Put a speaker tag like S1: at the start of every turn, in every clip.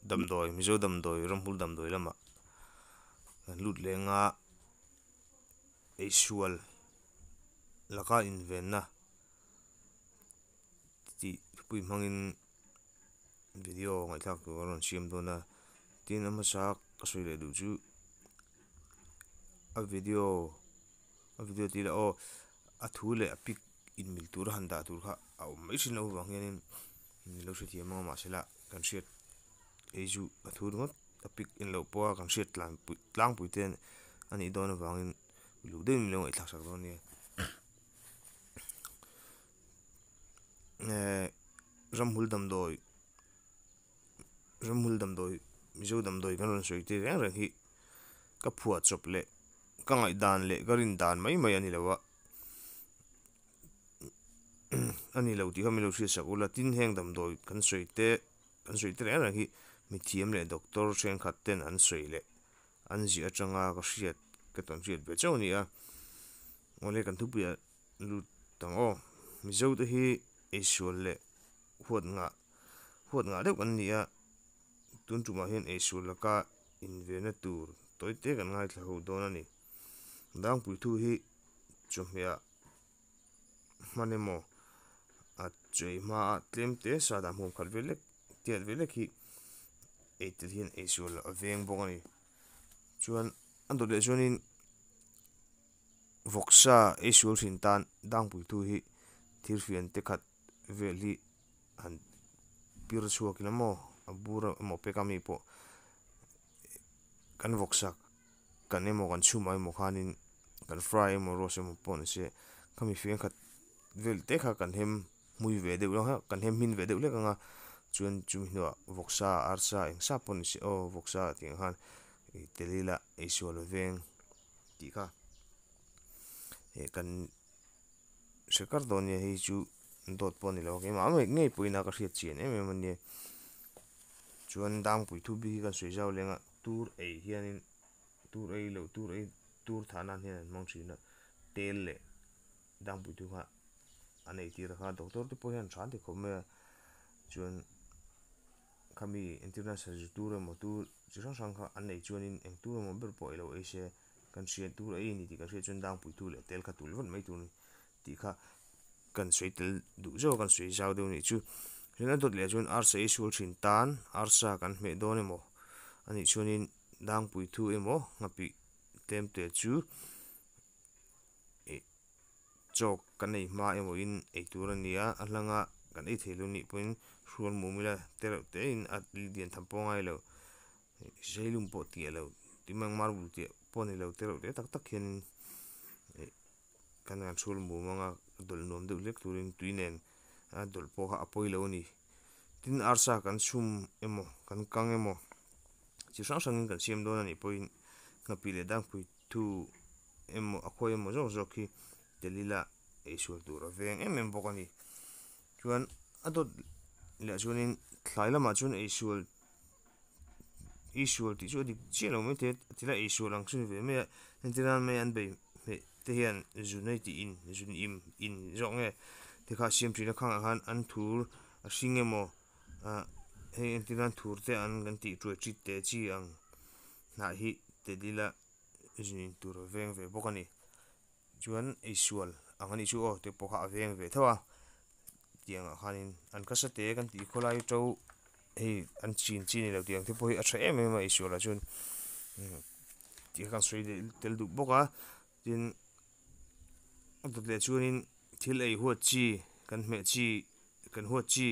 S1: Damdawi Mizo damdawi ramhmul damdawi lamah kan lut leng a eisual laka invenna tih thupui hmangin video ngaihthlak tur a rawn siam dawn a tin a hmasa ka sawi leh duh chu a video a video tih ila aw a thu leh a pic inmil tura han dah tur kha a awm mai thin loh avang hianin min lo hrethiam ang a mahsela kan hriat hei chu a thu ringawt a pic en loh pawha kan hriat tlan pui tlangpui te a nih dawn avangin luh deuhin min lo ngaihthlak sak dawn a nia ehh ramhmul damdawi ramhmul damdawi mizo damdawi kan rawn sawi tir reng reng hi ka phuah chawp leh ka ngaihdan leh ka rin dan mai mai a ni lo a. A ni lo tih kha min lo hriat sak ula tin heng damdawi kan sawi te kan sawi te reng reng hi mithiam leh doctor thenkhat ten an sawi leh an ziah atanga ka hriat ka tawn hriat ve chauh a ni a awle kan thupuiah lut ang aw mizo te hi eisual leh huat ngah huat ngah deuh kan ni a tun tumah hian eisual laka invenna tur tawi te kan ngaithla ho dawn a ni dangpui thu hi chawhmeh ah. Hman emaw a chei hmaa tlem te sa dah hmuam khat vel lek tiat vel lek hi ei tel hian ei sual a veng bawk a ni chuan a dawt leh chuanin vawksa ei sual thin tan dangpui thu hi thirfian te khat vel hi han pir chhuak ila maw a bur emaw pek a mi pawh kan vawksa kan emaw kan chhumah emaw khanin kan fry emaw roast emaw pawh ni se khami fian khat vel te kha kan hem hmui ve deuh hlek a kan hem hmin ve deuh hlek ang a chuan chumi hnuah vawksa arsa eng sa pawh ni se aw vawksa tih ang khan ih tel ila eisual veng tih kha eh kan hre kar dawn nia hei chu dawt pawh a ni lo a keimah ngei ngei pawhin a ka hriat chian em em a nia chuan dangpui thu bik hi kan sawi zau leng a tur ei hianin. Tur ei loh tur ei tur thah nan hian an hmang thin a, tel leh dangpuitu kha an ei tir a kha doctor te pawh hian tha an ti khawp mai a, chuan khami entirna sazu tur emaw tur chi hrang hrang kha an ei chuanin eng tur emaw ber pawh ei lo ei se kan hriat tur ei a ni tih kan hriat chuan dangpuitu leh tel kha tul vat mai tur a ni tih kha kan sawi tel duh zauh a kan sawi zau deuh a nih chu. Chuan a dawt leh chuan arsa ei sual thin tan arsa kan hmeh dawn emaw a nih chuanin. Dangpui thu emaw nghapih tlem te chu ih chawk kan ei hma emaw in ei tur a ni a, a hlanga kan ei thei lo nih pawhin hrual mum ila te reuh te in a lian tham pawh a ngai lo ih seilum pawh tih lo tih mai ang marble tih pawh a ni lo te reuh te tak tak hianin ih kan han hrual mum anga dawlh nuam deuh hlek turin tui nen a dawlh pawh kha a pawi lo a ni. Tin arsa kan chhum emaw kan kang emaw chi hrang hrangin kan siam dawn a nih pawhin nghapih leh dangpui thu emaw a khawi emaw zawk zawk hi tel ila eisual tur a veng em em bawk a ni. Chuan a dawt leh chuanin thlai lamah chuan eisual eisual tih chu a dik chiah lo maithei a ti lai eisual ang chu ni ve mai a entir nan mai an bei hmeh te hian zun a tih in zun im in zawk nge te kha a siam thin a khangah khan an thur a hring emaw ah hei entir nan thur te an kan tih tuai tit te chi ang hnah hi tel ila zun in tur a veng ve bawk a ni. Chuan eisual ang a nih chu aw te pawh kha a veng ve tho a tiang ah khanin an kasa te kan tih khawlai to hei an chin chi ni lo tiang te pawh hi a tha em em a eisual ah chuan tih kha kan sawi leh tel duh bawk a tin a dawt leh chuanin thil ei huat chi kan hmeh chi kan huat chi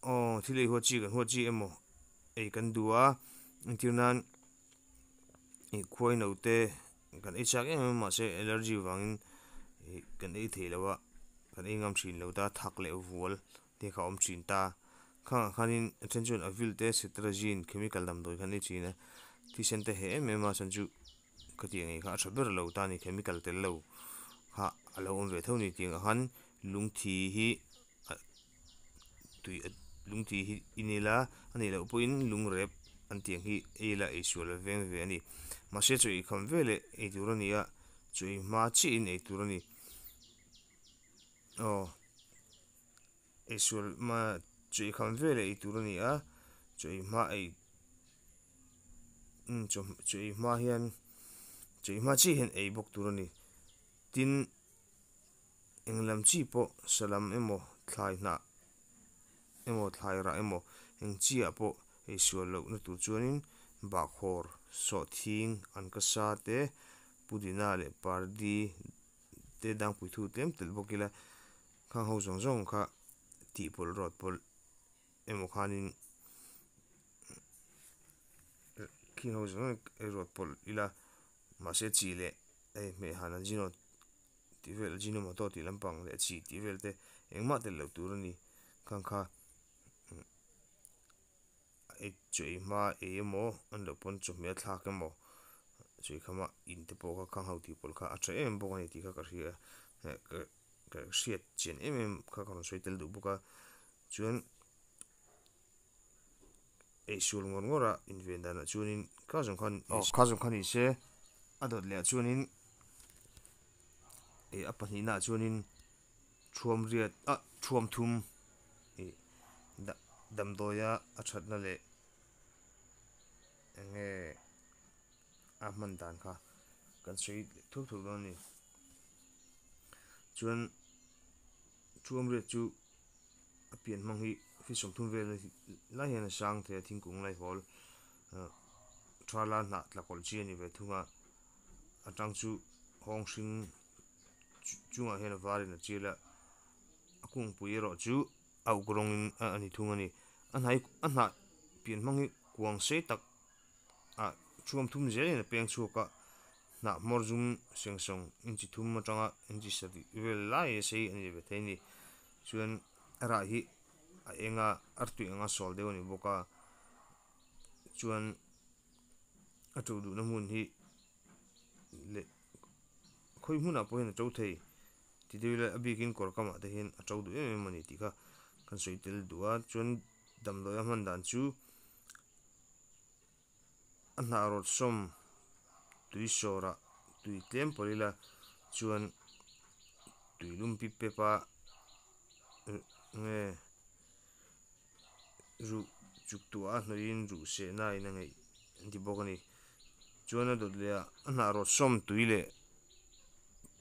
S1: aw thil ei huat chi kan huat chi emaw ei kan duh a entir nan. Ih khuai no te kan ei chak em em a mahse allergy vangin ih kan ei thei lo a kan ei ngam thin lo ta thak leh vual te kha a awm thin ta khangah khanin a then chuan a vil te cetirizine chemical damdawi kha an ei thin a thisen te heh em em a chuan chu khatiang ngei kha a tha ber lo ta a ni chemical tel lo kha a lo awm ve tho a ni tih ang khan lungthi hi. Tui lungthi hi in ila a nih loh pawhin lungrep an tih ang hi ei ila ei sual a veng ve a ni. Mahse chaw ei kham veleh ei tur a ni a, chaw ei hma chiahin ei tur a ni. Aw ei sual hma chaw ei kham veleh ei tur a ni a, Chaw ei hma ei umm chaw chaw ei hma hian chaw ei hma chiah hian ei bawk tur a ni tin eng lam chi pawh salam emaw thlai hnah emaw thlai rah emaw eng chi ah pawh ei sual loh na tur chuanin bahkhawr sawhthing an ka sa te pudina leh pardi te dangpui thu tlem telh bawk ila khang ho zawng zawng kha tih pawlh rawt pawlh emaw khanin khing ho zawng zawng ei rawt pawlh ila mahse chi leh hei hmeh han a zin tih vel ajinomoto tih lampang leh chi tih vel te engmah telh loh tur a ni khang kha ei chaw ei hma ei emaw an loh pawn chawhmeh a thlak emaw chaw ei khama in te pawh kha khang ho tih pawlh kha a tha em em bawk a ni tih kha ka hria ka ka hriat chian em em kha ka rawn sawi tel duh bawk a chuan ei sual ngawr ngawr a inven danah chuanin kha zawng khan aw kha zawng kha ni se a dawt leh ah chuanin ih a pahnihna ah chuanin thuam riat ah thuam thum ih damdawia a thatna leh eng nge a hman dan kha kan sawi thup thup dawn a ni chuan thuam riat chu a pian hmang hi feet 30 vel lai hian a sang thei a thingkung laihawl tha la hnah tla kawlh chi a ni ve thung a a tang chu hawng hring chungah hian a varin a chial a a kungpui erawh chu a uk rawngin a ni thung a ni a hnai a hnah pian hmang hi kuang sei tak ah thuam thum zelin a peng chhuak a hnah hmawr zum seng sawng inchi thum atanga inchi sarih vel lai a sei a ni ve thei a ni chuan a rah hi a eng a artui anga sawl deuh a ni bawk a chuan a to duhna hmun hi leh khawi hmunah pawh hian a to thei ti deuh ila a bikin kawr kamah te hian a to duh em em a ni tih kha kan sawi tel duh a chuan damdawi a hman dan chu a hnah rawt sawm tui sawrah tui tlem pawlh ila chuan tui lum pip pep a nge ruh chuk tuah a hnawih in ruh seh na in a ngeih an ti bawk a ni chuan a dawt leh ah a hnah rawt sawm tui leh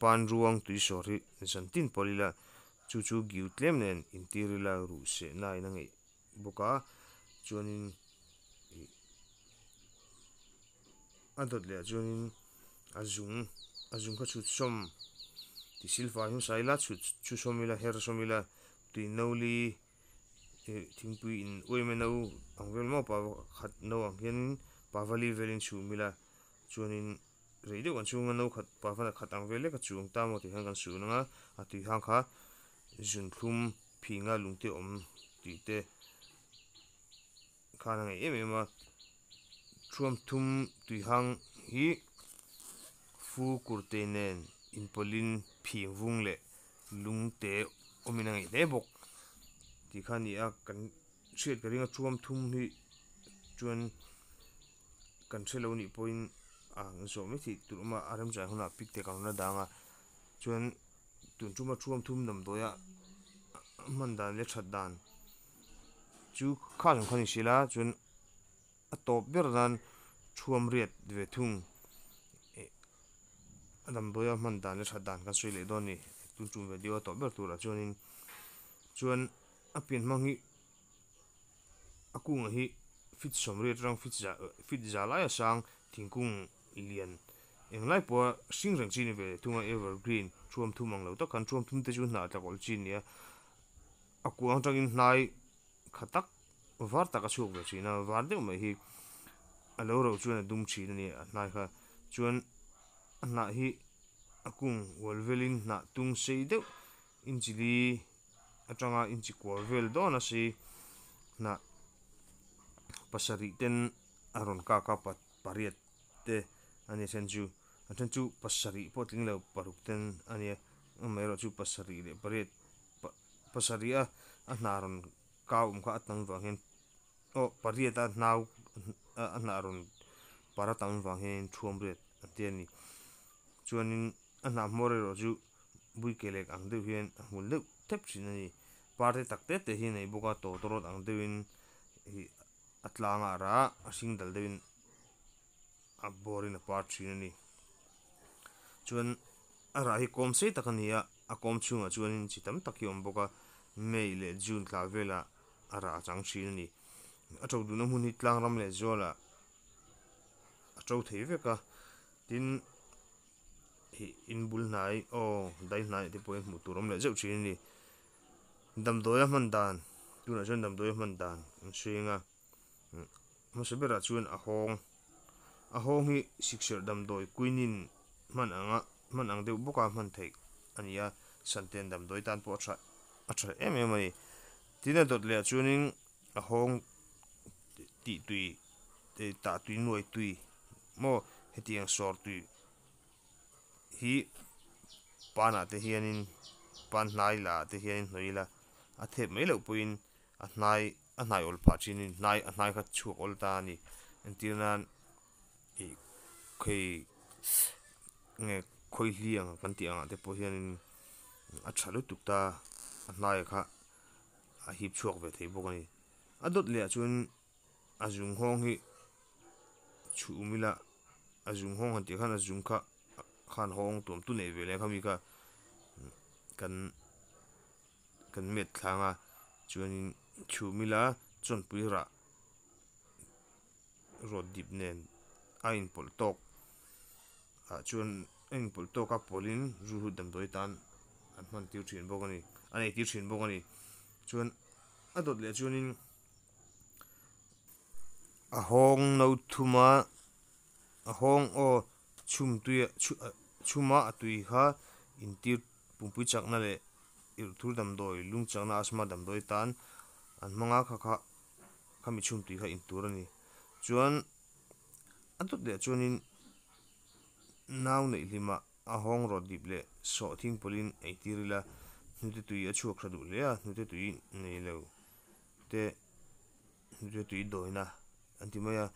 S1: pan ruang tui sawr hi zan tin pawlh ila chu chu giu tlem nen intir ila ruh seh na in a ngeih bawk a chuanin ih a dawt leh ah chuanin a zung a zung kha chhut sawm ti silfai hmasa ila chhut chhu sawm ila her sawm ila tui no li ih thingpui in uaime no ang vel maw pa khat no ang hian pavali velin chhum ila chuanin rei deuh kan chhunga no khat pavana khat ang vel lek a chuang ta maw tih khan kan sun anga a tui hang kha zunthlum phinga lungte awm tih te khan a ngaih em em a thuam thum tui hang hi fu kurte nen inpawlhin phing vung leh lungte awmin a ngaih hle bawk tih kha a ni a kan hriat ka ring a thuam thum hi chuan kan hre lo nih pawhin a zawh mai theih tur awm a a remchang hunah pic te kan rawn la dang a chuan tun tuma thuam thum damdawi a hman dan leh that dan chu kha zawng kha ni si la chuan a tawp ber nan thuam riat ve thung eh a damdawi a hman dan leh that dan kan sawi leh dawn a ni tun tum video a tawp ber turah chuanin chuan a pian hmang hi. A kungah hi feet 80 atang feet za feet za laia sang thingkung lian englai pawha hring reng chi a ni ve thung a evergreen thuam thum ang lo tak khan thuam thum te chu hnah tla kawlh chi a ni a a kuang atangin hnai kha tak var tak a chhuak ve thin a var deuh mai hi a lo ro chuan a dum thin a ni a hnai kha chuan a hnah hi a kung ual velin hnah tung sei deuh inchi li atanga inchi kual vel dawn a si hnah pasarih ten a rawn kak a pa pariat te a ni a then chu a then chu pasarih pawh tling lo paruk ten a nia amaherawh chu pasarih leh pariat pa pasarih a a hnah rawn kau awm kha a tam vang hian aw pariat a hnau a hnah rawn par a tam vang hian thuam riat an ti a ni chuanin a hnah hmawr erawh chu buikelek ang deuh hian a hmul deuh thep thin a ni par te tak te te hi a nei bawk a tawtawrawt ang deuhin ih. A tlangah a rah a, a hring dal deuhin a bawrin a par thin a ni. Chuan a rah hi kawm sei tak a ni a, a kawm chhungah chuanin chi tam tak hi a awm bawk a, May leh June thla velah a rah a chang thin a ni. A to duhna hmun hi tlang ram leh zualah a to thei vek a, tin ih in bul hnai aw dai hnai te pawhin hmuh tur awm leh zeuh thin a ni. Damdawi a hman dan tunah chuan damdawi a hman dan an hring a hmasa berah chuan a hawng a hawng hi sikserh damdawi quinine hman anga hman ang deuh bawka hman theih a ni a santen damdawi tan pawh a tha a tha em em a ni tin a dawt leh ah chuanin a hawng tih tui tah tui nuai tui maw hetiang sawr tui. Hi panah te hianin pan hnai lah te hianin hnawih ila a thep mai loh pawhin a hnai a hnai awl phah thinin hnai a hnai kha chhuak awl ta a ni entir nan ih khei nge khawihli ang kan tih angah te pawh hianin a tha lutuk ta a hnai kha a hip chhuak ve thei bawk a ni a dawt leh ah chuan. A zung nghawng hi chhum ila a zung nghawng han tih khan a zung kha khan hawng tuam tu neih ve leh khami kha kan kan met thlang a chuanin chhum ila chawnpui rah rawt dip nen a inpawlh tawk ah chuan a inpawlh tawk a pawlhin ruhut damdawi tan an hman tir thin bawk a ni an ei tir thin bawk a ni chuan a dawt leh chuanin. A hawng no thuma a hawng aw chhum tui chhuma a tui kha intir pumpui chakna leh irhthur damdawi lung chakna asthma damdawi tan an hmang a kha kha khami chhum tui kha intur a ni chuan a dawt leh chuanin nau neih hlimah a hawng rawt dip leh sawhthing pawlhin eitir ila hnute tui a chhuak tha duh hle a hnute tui nei lo. Te hnute tui dawina an ti mai a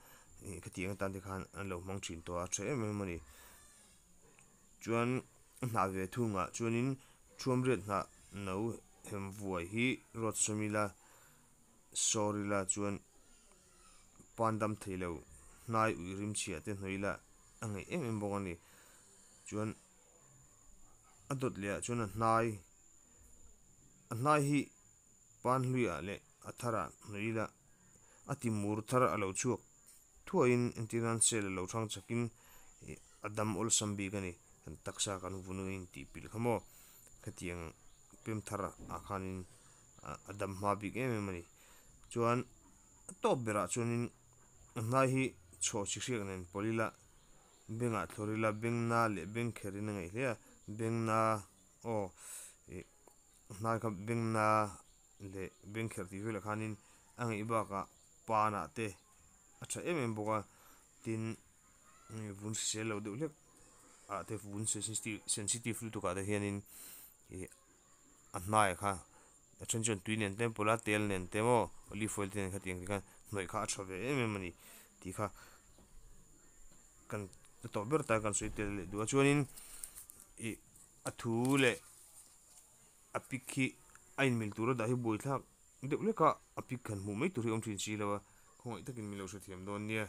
S1: ih khatiang atan te khan an lo hmang thin tawh a a tha em em a ni chuan a hnah ve thungah chuanin thuamriat hnah no hem vuai hi rawt sawm ila sawr ila chuan pan dam thei lo hnai ui rim chhia te hnawih ila a ngeih em em bawk a ni chuan a dawt leh ah chuan a hnai a hnai hi. Pan hluiah leh a tharah hnawih ila a ti mur thar a lo chhuak thuaiin entir nan cell a lo hrang chakin a dam awlsam bik a ni. Kan taksa kan vun in tih pilh kha maw khatiang pem thar ah khanin a dam hma bik em em a ni. Chuan a tawp berah chuanin a hnai hi chhaw chi hriak nen pawlh ila bengah thlawr ila bengna leh beng kherin a ngaih hle a bengna aw ih. Hnai kha bengna leh beng kherh tih velah khanin a ngaih bakah panah te a tha em em bawk a tin vun hrisel lo deuh hlek ah te vun sensitive lutuk ah te hianin ih a hnai kha a then chuan tui nen te an pawlh a tel nen te maw olive oil te nen khatiang te khan hnawih kha a tha ve em em a ni tih kha kan a tawh ber ta kan sawi tel leh duh a chuanin ih a thu leh. A pic hi a inmil tura dah hi buaithlak deuh lek a, a pic han hmuh mai tur hi a awm thin si lo a, khawngaih takin min lo hrethiam dawn nia.